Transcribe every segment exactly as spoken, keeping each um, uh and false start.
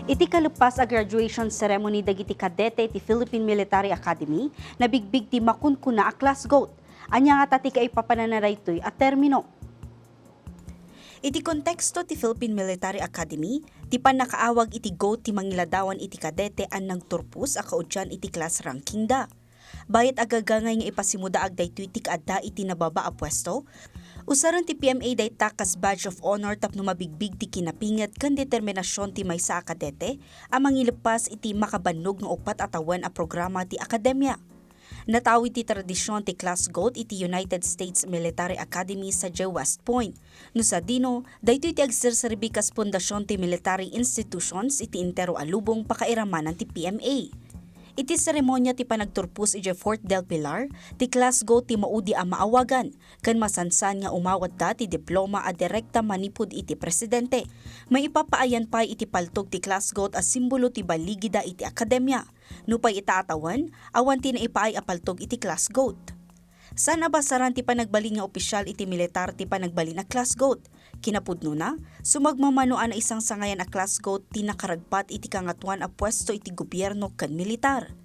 Iti kalepas a graduation ceremony dagiti kadete ti Philippine Military Academy, nabigbig ti makunkuna a class goat. Ania ngata ti kaipapananna daytoy a termino? Iti konteksto ti Philippine Military Academy, ti pannakaawag iti goat ti mangiladawan iti kadete a nagturpos a kaudian iti class rankingda. Bayat a gagangay nga ipasimudaag daytoy ti kaadda iti nababa a puesto, usaren ti P M A dayta kas badge of honor tapno mabigbig ti kinapinget ken determinasion ti maysa a kadete a mangileppas iti makabannog nga uppat a tawen a programa ti akademia. Natawi ti tradision ti class goat iti United States Military Academy sadiay West Point. No sadino, daytoy ti agserserbi kas pundasion ti military institutions iti entero a lubong pakairamanan ti P M A. Iti seremonia ti panagturpos idiay Fort del Pilar, ti class goat ti maudi a maawagan, ken masansan nga umawatda ti diploma a direkta manipud iti presidente. Maipapaayan pay iti paltog ti class goat a simbolo ti baligida iti akademia. Nupay ita a tawen, awan ti naipaay a paltog iti class goat. Saan a basaran ti panagbalin nga opisyal iti militar ti panagbalin a class goat. Kinapudnona, sumagmamano a naisangsangayan a class goat ti nakaragpat iti kangatoan a puesto iti gobierno ken militar.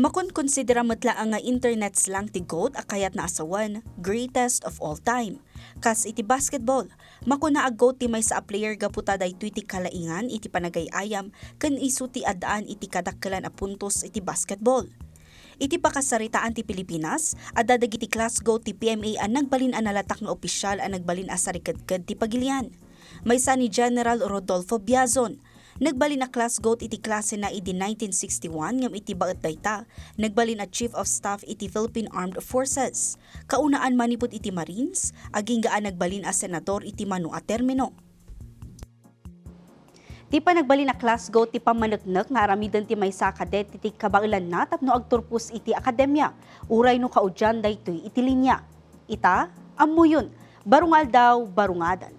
Makonkonsidera met laeng nga internet slang ti goat a kayatna a sawen, greatest of all time. Kas iti basketball, makuna a goat ti maysa a player gapu ta daytoy ti kalaingan iti panagay-ayam ken isu ti addaan iti kadakkelan a puntos iti basketball. Iti pakasaritaan ti Pilipinas, adda dagiti class goat ti P M A a nagbalin a nalatak nga opisyal a nagbalin a sarikedked ti pagilian. Maysa ni General Rodolfo Biazon, nagbalin a class goat iti klasena idi nineteen sixty-one ngem iti baet dayta, nagbalin a Chief of Staff iti Philippine Armed Forces. Kaunaan manipud iti Marines, agingga a nagbalin a senador iti mano a termino. Ti panagbalin a class goat ti pammaneknek nga aramiden ti maysa a kadete ti kabaelanna tapno agturpos iti akademia, uray no kaudian daytoy iti linia. Ita, ammoyon, baro nga aldaw, baro nga adal.